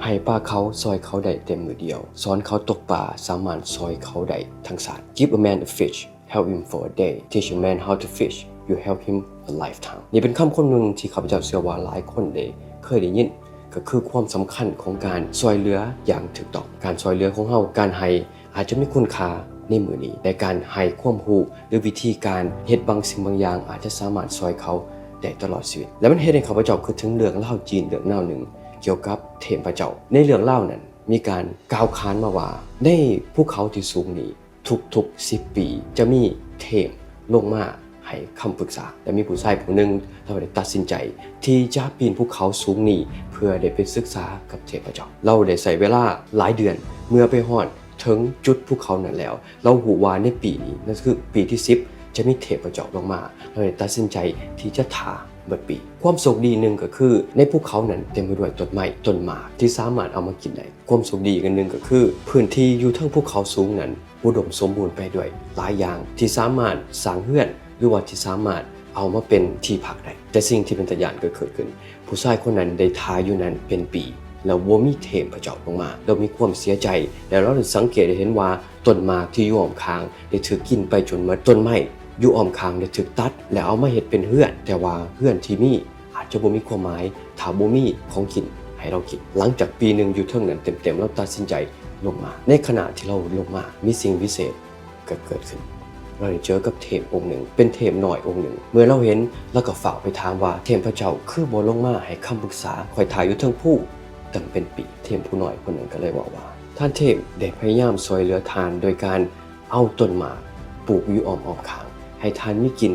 ໃຫ້ປາເຂົາ ຊ່ອຍເຂົາໄດ້ແຕ່ມື້ດຽວ. ສອນເຂົາຕົກປາ ສາມາດຊ່ອຍເຂົາໄດ້ທັງຊາດ. Give a man a fish, help him for a day. Teach a man how to fish, you help him a lifetime. ນີ້ເປັນຄຳຄຳໜຶ່ງທີ່ຂ້າພະເຈົ້າເຊື່ອວ່າຫຼາຍຄົນໄດ້ເຄີຍໄດ້ຍິນ, ກໍຄືຄວາມສຳຄັນຂອງການຊ່ອຍເຫຼືອຢ່າງຖືກຕ້ອງ. ການຊ່ອຍເຫຼືອຂອງເຮົາ, ການໃຫ້ ອາດຈະມີຄຸນຄ່າໃນມື້ນີ້, ແຕ່ການໃຫ້ຄວາມຮູ້ ຫຼື ວິທີການເຮັດບາງສິ່ງບາງຢ່າງ ອາດຈະສາມາດຊ່ອຍເຂົາໄດ້ຕະຫຼອດຊີວິດ. ແລະ ມັນເຮັດໃຫ້ຂ້າພະເຈົ້າຄິດເຖິງເລື່ອງລາວຈີນເລື່ອງລາວໜຶ່ງ ກ່ຽວກັບເທບພະເຈົ້າ. ໃນເລື່ອງລາວນັ້ນ ມີການກ່າວຂານມາວ່າ ໃນພູເຂົາທີ່ສູງນີ້ ທຸກໆສິບປີ ຈະມີເທບລົງມາໃຫ້ຄຳປຶກສາ ແລະ ມີຜູ້ຊາຍຜູ້ໜຶ່ງ ລາວໄດ້ຕັດສິນໃຈທີ່ຈະປີນພູເຂົາສູງນີ້ ເພື່ອໄດ້ໄປສຶກສາກັບເທບພະເຈົ້າ. ລາວໄດ້ໃຊ້ເວລາຫຼາຍເດືອນ ເມື່ອໄປຮອດເຖິງຈຸດພູເຂົານັ້ນແລ້ວ ລາວຮູ້ວ່າໃນປີນີ້ ນັ້ນຄືປີທີສິບ ຈະມີເທບພະເຈົ້າລົງມາ. ລາວໄດ້ຕັດສິນໃຈທີ່ຈະຖ້າເບິດປີ. ຄວາມໂຊກດີໜຶ່ງກໍຄື ໃນພູເຂົານັ້ນເຕັມໄປດ້ວຍຕົ້ນໄມ້ ຕົ້ນໝາກທີ່ສາມາດເອົາມາກິນໄດ້. ຄວາມໂຊກດີອີກອັນໜຶ່ງກໍຄື ພື້ນທີ່ຢູ່ເທິງພູເຂົາສູງນັ້ນ ອຸດົມສົມບູນໄປດ້ວຍຫຼາຍຢ່າງ ທີ່ສາມາດສ້າງເຮືອນ ຫຼືວ່າທີ່ສາມາດເອົາມາເປັນທີ່ພັກໄດ້. ແຕ່ສິ່ງທີ່ເປັນຕາຢ້ານກໍເກີດຂຶ້ນ. ຜູ້ຊາຍຄົນນັ້ນໄດ້ຖ້າຢູ່ນັ້ນເປັນປີ ແລ້ວບໍ່ມີເທບພະເຈົ້າລົງມາ. ລາວມີຄວາມເສຍໃຈ ແລ້ວລາວໄດ້ສັງເກດໄດ້ເຫັນວ່າ ຕົ້ນໝາກທີ່ຢູ່ອ້ອມຂ້າງໄດ້ຖືກກິນໄປຈົນໝົດ. ຕົ້ນໄມ້ຢູ່ອ້ອມຂ້າງໄດ້ຖືກຕັດ ແລ້ວເອົາມາເຮັດເປັນເຮືອນ, ແຕ່ວ່າເຮືອນທີ່ມີ ອາດຈະບໍ່ມີຄວາມໝາຍ ຖ້າບໍ່ມີຂອງກິນໃຫ້ລາວກິນ. ຫຼັງຈາກປີໜຶ່ງຢູ່ເທິງນັ້ນເຕັມໆ ລາວຕັດສິນໃຈລົງມາ. ໃນຂະນະທີ່ລາວລົງມາ ມີສິ່ງພິເສດກໍເກີດຂຶ້ນ. ລາວໄດ້ເຈີກັບເທບອົງໜຶ່ງ ເປັນເທບນ້ອຍອົງໜຶ່ງ. ເມື່ອລາວເຫັນ ລາວກໍຟ້າວໄປຖາມວ່າ ເທບພະເຈົ້າຄືບໍ່ລົງມາໃຫ້ຄຳປຶກສາ? ຂ້ອຍຖ້າຢູ່ເທິງພູຕັ້ງເປັນປີ. ເທບຜູ້ນ້ອຍຄົນນັ້ນກໍເລີຍເວົ້າວ່າ ທ່ານເທບໄດ້ພະຍາຍາມຊ່ວຍເຫຼືອທ່ານໂດຍການ ເອົາຕົ້ນໝາກປູກຢູ່ອ້ອມໆຂ້າງ ໃຫ້ທ່ານມີກິນ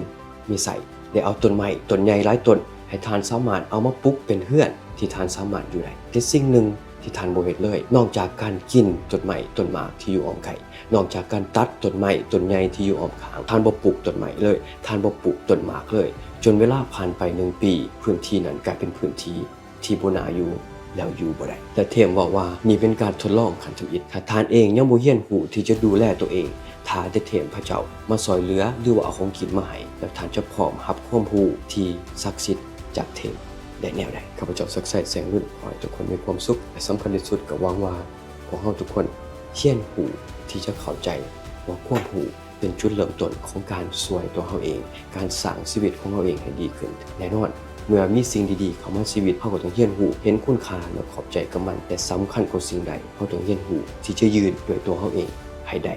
ມີໃຊ້ ແລະ ເອົາຕົ້ນໄມ້ຕົ້ນໃຫຍ່ຫຼາຍຕົ້ນ ໃຫ້ທ່ານສາມາດເອົາມາປຸກເປັນເຮືອນທີ່ທ່ານສາມາດຢູ່ໄດ້. ແຕ່ສິ່ງໜຶ່ງທີ່ທ່ານບໍ່ເຮັດເລີຍ ນອກຈາກການກິນຕົ້ນໄມ້ຕົ້ນໝາກທີ່ຢູ່ອ້ອມໃກ້, ນອກຈາກການຕັດຕົ້ນໄມ້ຕົ້ນໃຫຍ່ທີ່ຢູ່ອ້ອມຂ້າງ, ທ່ານບໍ່ປູກຕົ້ນໄມ້ເລີຍ, ທ່ານບໍ່ປູກຕົ້ນໝາກເລີຍ. ຈົນເວລາຜ່ານໄປໜຶ່ງປີ ພື້ນທີ່ນັ້ນກາຍເປັນພື້ນທີ່ ທີ່ບໍ່ໜ້າຢູ່ ແລ້ວຢູ່ບໍ່ໄດ້. ແລະ ເທມເວົ້າວ່າ ນີ້ເປັນການທົດລອງຂັ້ນທຳອິດ. ຖ້າທ່ານເອງຍັງບໍ່ຮຽນຮູ້ທີ່ຈະດູແລຕົວເອງ, ຖ້າແຕ່ເທມພະເຈົ້າມາຊ່ອຍເຫຼືອ ຫຼືວ່າເອົາຂອງກິນມາໃຫ້, ແລ້ວທ່ານຈະພ້ອມຮັບຄວາມຮູ້ທີ່ສັກສິດຈາກເທມໄດ້ແນວໃດ? ຂ້າພະເຈົ້າ ສັກໄຊ ແສງລຸນ ຂໍໃຫ້ທຸກຄົນມີຄວາມສຸກ ແລະ ສຳຄັນທີ່ສຸດກໍຫວັງວ່າ ພວກເຮົາທຸກຄົນຮຽນຮູ້ທີ່ຈະເຂົ້າໃຈວ່າຄວາມຮູ້ ເປັນຈຸດເລີ່ມຕົ້ນຂອງການຊ່ວຍຕົວເຮົາເອງ, ການສ້າງຊີວິດຂອງເຮົາເອງໃຫ້ດີຂຶ້ນ. ແນ່ນອນ, ເມື່ອມີສິ່ງດີໆເຂົ້າມາຊີວິດ, ເຮົາກໍຕ້ອງຮຽນຮູ້ເຫັນຄຸນຄ່າ ແລະ ຂອບໃຈກັບມັນ. ແຕ່ສຳຄັນກວ່າສິ່ງໃດ, ເຮົາຕ້ອງຮຽນຮູ້ທີ່ຈະຢືນດ້ວຍຕົວເຮົາເອງໃຫ້ໄດ້,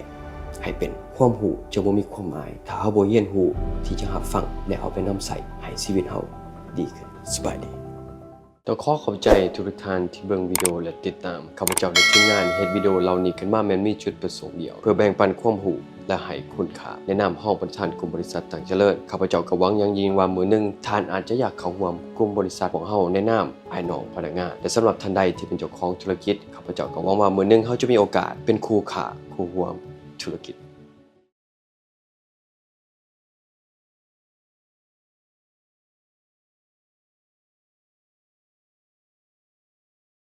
ໃຫ້ເປັນ. ຄວາມຮູ້ຈະບໍ່ມີຄວາມໝາຍ ຖ້າເຮົາບໍ່ຮຽນຮູ້ທີ່ຈະຮັບຟັງ ແລະ ເອົາໄປນຳໃຊ້ໃຫ້ຊີວິດເຮົາດີຂຶ້ນ. ສະບາຍດີ. ຕ້ອງຂໍຂອບໃຈທຸກໆທ່ານທີ່ເບິ່ງວິດີໂອ ແລະ ຕິດຕາມ. ຂ້າພະເຈົ້າ ແລະ ທີມງານເຮັດວິດີໂອເຫຼົ່ານີ້ຂຶ້ນມາ ແມ່ນມີຈຸດປະສົງດຽວ ເພື່ອແບ່ງປັນຄວາມຮູ້ ແລະ ໃຫ້ຄຸນຄ່າ. ໃນນາມຮອງປະທານກຸ່ມບໍລິສັດຕັ້ງຈະເລີນ, ຂ້າພະເຈົ້າກໍຫວັງຢ່າງຍິ່ງວ່າມື້ໜຶ່ງທ່ານອາດຈະຢາກເຂົ້າຮ່ວມກຸ່ມບໍລິສັດພວກເຮົາໃນນາມອ້າຍນ້ອງພະນັກງານ. ແລະ ສຳລັບທ່ານໃດທີ່ເປັນເຈົ້າຂອງທຸລະກິດ, ຂ້າພະເຈົ້າກໍຫວັງວ່າມື້ໜຶ່ງເຮົາຈະມີໂອກາດເປັນຄູ່ຄ້າຄູ່ຮ່ວມທຸລະກິດ.